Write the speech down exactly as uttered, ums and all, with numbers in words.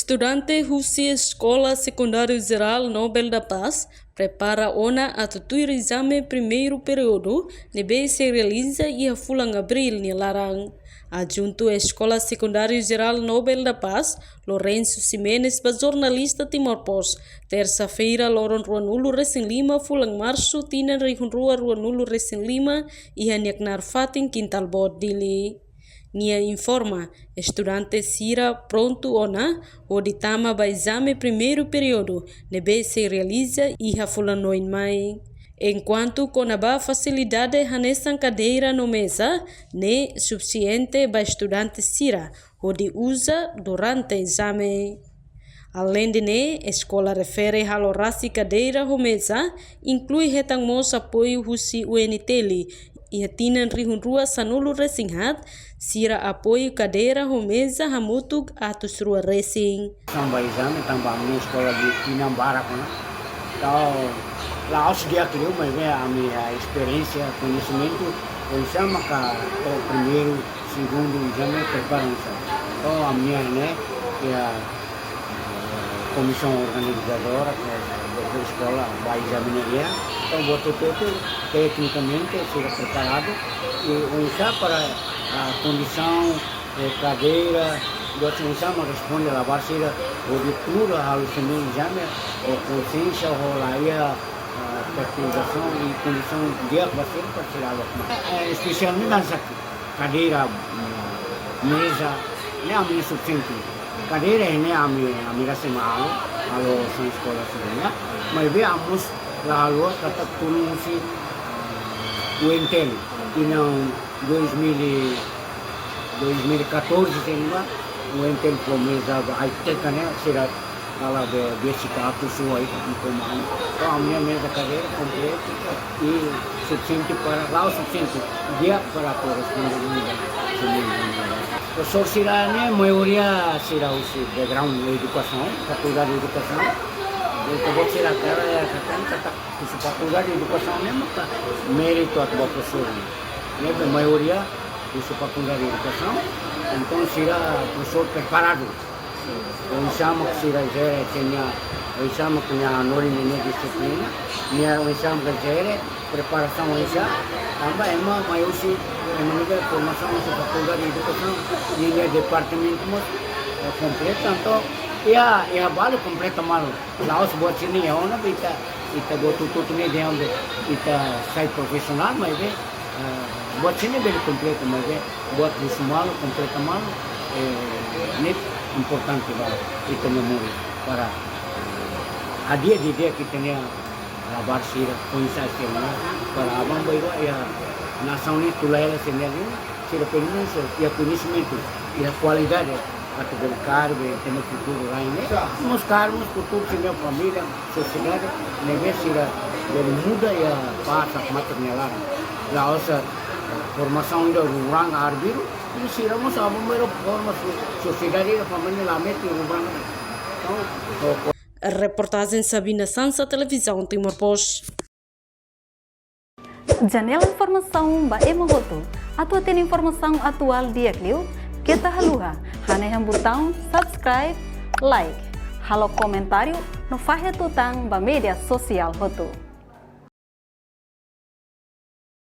Estudante husi Eskola Sekundáriu Jerál Nobel da Paz prepara ona atu tuir ezame primeiru períodu ne'ebé sei realiza iha fulan Abríl nia laran. Adjuntu Eskola Sekundáriu Jerál Nobel da Paz, Lourenço Ximenes, ba jornalista Timor Post, tersa-feira, loron ruanulu-resin-lima fulan Marsu, tinan rihun rua ruanulu-resin-lima, iha nia knaar fatin Kintal Boot, Dili. Nia informa, estudante sira prontu ona hodi tama ba ezame primeiru períodu ne'ebé sei realiza iha fulan oin mai. Enkuantu kona-ba fasilidade hanesan kadeira no meza, ne'e sufisiente ba estudante sira hodi uza durante ezame. Aleinde ne'e, eskola refere halo rasik kadeira ho meza, inklui hetan mós apoiu husi U N T L, iha tinan rihun rua sanulu-resin-haat, sira apoiu kadeira ho meza hamutuk atus rua-resin. Samba ezame tanba ami eskola tinan barak ona. Entaun, la'ós di'ak liu, maibé ami-nia esperiénsia, koñesimentu, oinsá maka to'o primeiru, segundu ezame prepara oinsá. Entaun, ami-nia ne'e, iha, eh, komisaun organizadora, eh, de eskola, ba ezame ne'e iha. Entaun, buat hotu-hotu, teknikamente, sira preparadu, i oinsá para, ah, kondisaun, eh, kadeira, buat oinsá mak responde labarik sira, hodi tuur halo sira-nia ezame, ho konsiénsia, ho la iha, ah, perturbasaun i kondisaun di'ak ba sira, para sira halo. Eh, espesialmente hanesan kadeira, mm, meza, ne'e ami sufisiente. Kadeira ne'e ami, ami rasik mak halo, halo hanesan eskola sira-nian. Maibé ami mós la haluha katak tulun husi U N T L. Inan dois mil e, dois mil e catorze, se não me engano, U N T L fó meza ba ai-teka ne'e, sira kala be, besik atus rua i, i komando. Entaun, ami-nia meza kadeira kompletu i sufisiente para, la'ós sufisiente, di'ak para korresponde ho profesór sira-ne'e, maioria sira husi background edukasaun, fakuldade edukasaun. Ita-boot sira karik iha katak, katak husi fakuldade edukasaun ne'e maka méritu atu ba profesór. Ne'ebé maioria husi fakuldade edukasaun, entaun sira profesór preparadu. Oinsá mak sira jere, sira-nia, oinsá mak nia hanorin ninia dixiplina, nia oinsá mak jere, preparasaun oinsá, tanba ema mai husi, ema nia formasaun husi fakuldade edukasaun, ninia departamentu mós, eh, kompleta, entaun, iha, iha balu kompleta malu. La'ós buat sira-ne'e iha ona, ita, ita buat hotu-hotu ne'e dehan be, ita sai profisionál, maibé, eh, buat sira-ne'e bele kompleta, maibé buat husu malu, kompleta malu, eh, ne'e importante ba ita-nia moris, para, eh, hadi'a didi'ak ita-nia labarik sira, oinsá sira-ne'e, para aban-bainrua iha nasaun ne'e tula hela sira-ne'e, sira pelumenus iha koñesimentu, iha kualidade, atu bele kaer, bele tene futuru rai ne'e. Mós kaer mós futuru sira-nia família, sosiedade, ne'ebé sira bele muda iha pás mak mata nia laran. La'ós, eh, formasaun ida rurang arbiru, i sira mós aban-bainrua forma so-, sosiedade ida família la mete rurang. Entaun, to-, Reportajen Sabina Sansa, Televizaun Timor Post. Janela informasaun ba ema hotu. Atu hatene informasaun atuál di'ak liu, keta haluha hanehan butaun subscribe, like, halo komentáriu no fahe tutan ba média sosiál hotu.